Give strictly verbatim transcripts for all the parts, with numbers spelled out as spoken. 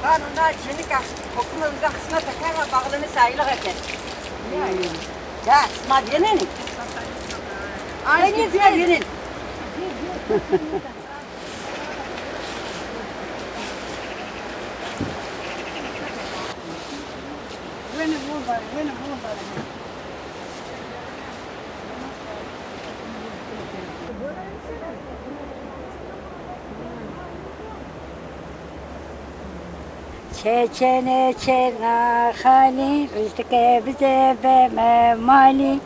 Qanûna cinika hukûme uza xizmete kena, baxlini sayîlixê ke. Ya, sima vînenî? Ay, sima vînenî. Çeçenê çêna xalî, rîştike bize beme malî.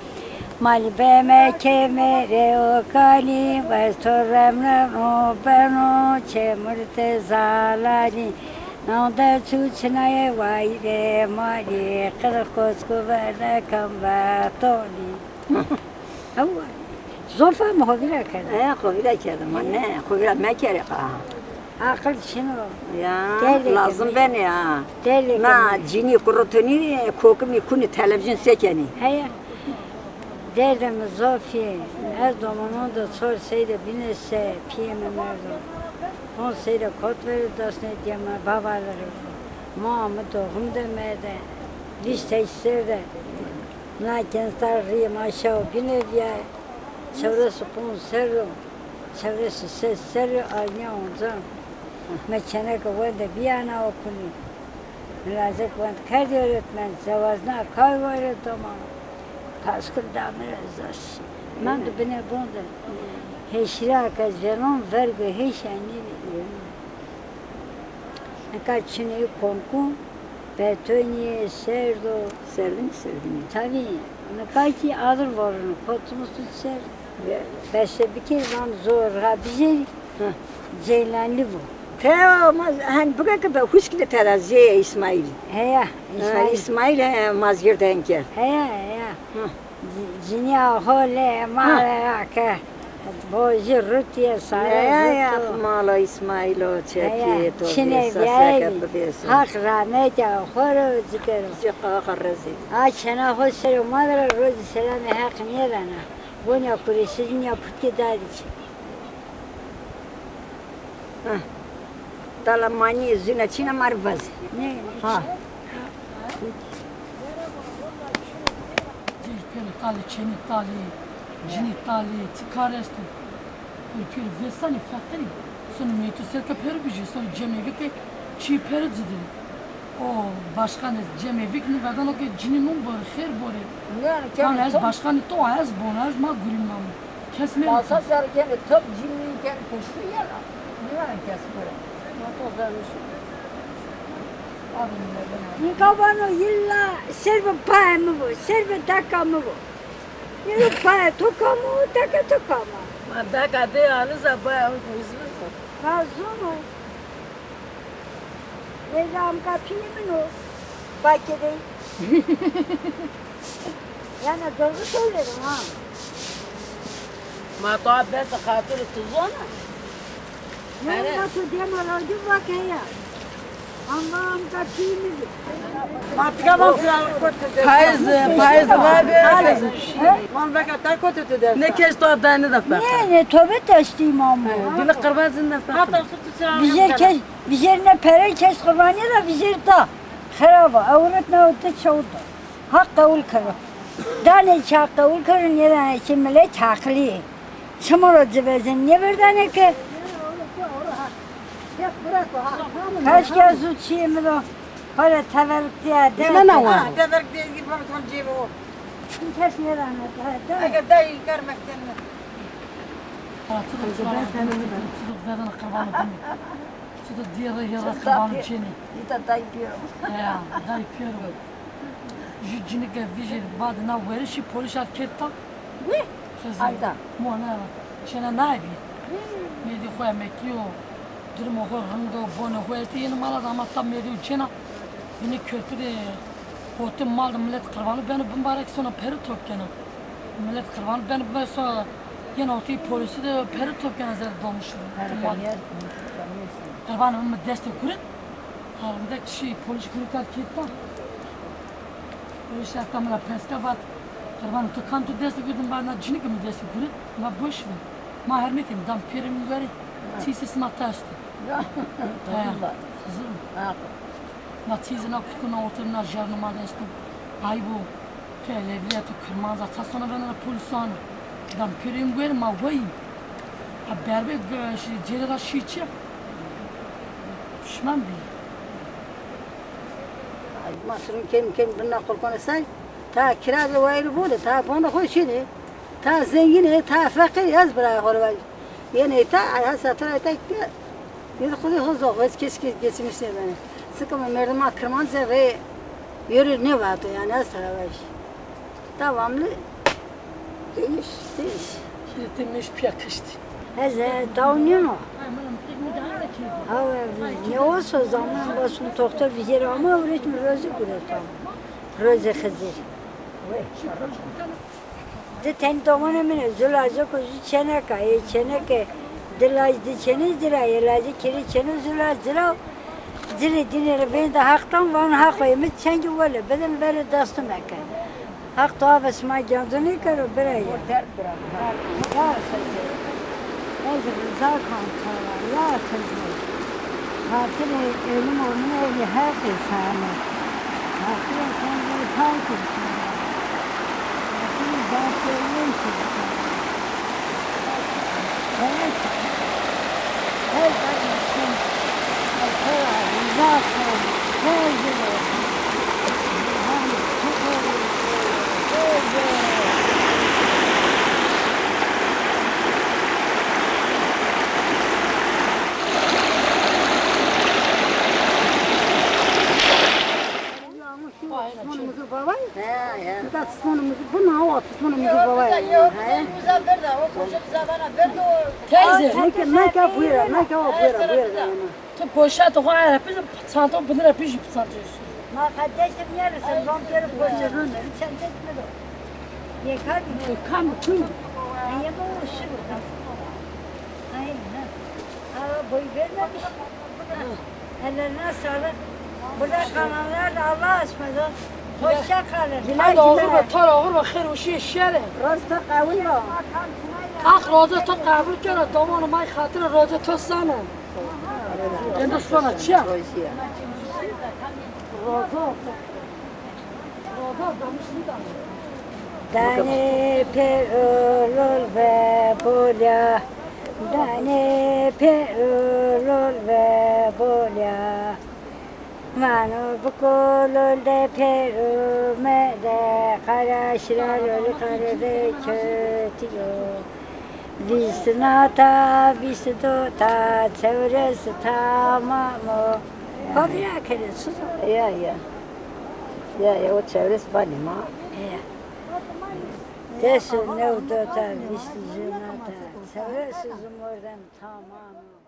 Malî beme kemerê û kalî, wes to remreno beno çemurte zalanî. Nonde çû çinayê wayîrê malî, qirix koçku verne kam vextonî. Ew zofa mi xo vîra kerde. E, xo vîra kerde ma, ne, xo vîra mekerê qa. Aqil çin o. Ya, lazim benê ha. Derdê kemî. Na cinî kurotonî, kokimî kunî televîzyon sekenî. Heya. Derdê mi zof ê. Ez domanon de çor sey de bîne se, pîyê mi merdo. Ponc sey de kot verê dasnê dîye mi, bavalixî. Ma mi doğum de merde. Vîst heşt ser de. Na kenstar rî ma şaw bîne vîya. Çewres û ponc serr o, çewres û ses serr o, arnîya onca. Mi çêneke wende bîyana okulî. Mi lazek wend kerdî öğretmen, zewazna kay wayre doma. Paskil da mi ra zaf şî. Mendo binê bon de. Hêşîra ke zenon vergo hêşa nêbî. Nika çinê konku, betonî, serd o. Serdinî, serdinî. Tabî, nika kî adir vorono, kotumuz tut ser. Ya. Bese bikir, van zor ra bijêrî. Ha. Ceylanlî bo. Te ma hen bike ke be huskî de tera zê Îsmaîl. Heya, Ha, Îsmaîl. Îsmaîl, he, mazgir de enker. Heya, heya. Hı. Ci-, cinîya xo lê ma Ha. ra ke bojî rutîye sare Heya, ya, ruto. Mala Îsmaîl o, çekî Heya, to çine bê, bîyayê saseke bî. Bibêso. Haq rahmetê xo ro ci kero. Ci qaxa rezî. A çena xo serê ma de ra rozî selamê Heq nêrena. Gonya kurêşizî nîya putkê dadî çi. Heh. Dala manî zûna çîna ma rê vaze. Ne? Ha. Cêr pêro talî, çênî talî, cinî talî, çi kar esto? Pêro pêro vêsanî feqîrî. Sonî meytû serke pêro bijî, sonî cemevî ke çî pêro ci dî. O başkanê cemevî kî verdano ke cinî nûn borê, xêr borê. Yanî, Kan ez to başkanê to, ez bon, ez ma gurîn mamo. Kes nêvîto. Masa ser kenê, top cinî kenê, peştu yena. Nêvana kes bira. Ma to vermiş. Abi ne bena. Nika vano yilla serve paye mi bo, serve daka mi bo. Yilla paye to kamo, daka to kamo. Ma daka de aliza paye o kuzlu. Lazım o. Leyla amka pîyê min o. Bakê de. Yani doğru söyledim ha. Ma to bes xatir tu zona. Ne Hani? Nasıl diyemem radyo bak ya. Ama amka pîyê min. Patika van filan kote de. Payız, payız var bir. Van beka ta kote tu de. Ne keş to da ne da. Ne ne, tövbe teslim ama. Dili qirban zinde. Hatta Vijêr kes, vijêr ne pere kes qurbanîye ra vijêr da. Xerab o, ewret na di çewt o. Haq qewul kero. Danê çi Haq qewul kero, nêdanê çi milet haqlî yê. Çima ro ci vezin nêverdanê ke? Kaşke zu çîyê mi ro. Pare teverruk diye de. Ne ne wa? Ha, teverruk diye ki bana son cebe o. Kes nêdanê de. Ege dayî kar mektenme. Çitur zerrena qirbanû dimi. Çitur dîye rê hê ra qirbanû çênî. Îta dayî pêro. Ya, dayî pêro. Jü cinike vijêr bad na werişî polîs ad kerd ta. Wî? Xizir. Ayda. Mona çêna naybî. Mêdî xo emekî yo. Durumê xo rind o, bonê xo estê, yeno mala de ama ta mêdî û çêna. Binê körpû de hotê mal de milet qirbanû beno bimbarek sona peri top kena. Milet qirbanû beno bimbarek sona yeno hotê polîsî de peri top kena zer dolmuş. Qirbanê mi destê gurin. Harindek şî polîs gurin kar kêta. Polîs heta mi ra peska vat. Qirbanê to kam to destê gurin, vat na cinike mi destê gurin. Ma boş ver. Ma hermetî mi dam pêrê mi guerê. Çîsê sima taştî. Ya. He. Qizim. Ha. Na çîzê na kutku na otir na jarnê ma de esto. Ayb o. Tu elevlî ya, tu kirmanc a, ça sona vena ra polîsan? Dam pêrê mi guerê ma weyî. A berbe g-, şî, cêrê ra şî çi? Pişman bî. Ay, ma sirûn kêm kêm bina qurbanê say. Ta kira de wayîrê bo de, ta bona xo şî de. Ta zengîn ê, ta feqîr ê, ez birayê xo rê vajî. Yenê ta, ay, hesa to ra ta ki, yedi xo de xo zof, ez kes kes geçmiş nêbenê. Sika ma merdima Kirmanc rê yürü nêvato, yanî ez to ra vajî. Devamlı değiş, değiş. Şimdi demiş piyakıştı. Ez, e, taw nîno. Ha, ne olsa zaman basın toxtor vijêr ama öğretmen rozî gureto. Rozî Xizir. Di tenî domanê min ê, zu lajek o, zu çênek a, ê çêneke di laj di çênê ci ra, ê lajê kêrê çêno, zu laj ci ra. Ci rê dînê rê vênda Heq dan, van Heq o, ê mi çengî wele bidin, verê destû meke. Heq dua be sima gencûnê kero birayê. Ya Xizir, ez Riza Kantar a, ya Xizir. Xatirê êlim o min ê, Heqê sane. Xatirê Xizir, Heqê sane. Xatirê Xizir, Heqê sane. Evet. Evet. Riza Kantar. Xizir. Tusmonumuzu, bu ne o tusmonumuzu baba ya. He? Teyze, Meke, meke buyur, meke o buyur, buyur. tu poşet xo er pij, çanto bidire pij çanto. Ma kardeşim yarısın, bom yarı koşuyorum. Sen de mi? Yekar mı? Kam kim? Yeme o şu. Hayır. Ha, boy vermemiş. Ellerine sağlık. Burada kalanlar da Allah'a ısmarladık. Hoşça kalın. Yine de olur ve tar ağır ve xer uşiye şere. Roza qewil o. Ak roza to qebul kero, domanı may xatırı roza to sana. Endo sana çiya? Roza. Roza damış mı damış? Dane pê ulul ve bolya. Dane pê ulul ve bolya. Vano bi kulul de pêru me de, qara şira lol qare de kötü yo. Vîst nata, vîst dota, çewres tamam o. Babira kere suzo. Ya ya. Ya ya, o çewres banî ma. Ya. Des û new dota, vîst ju nata, çewres ju mordem tamam o.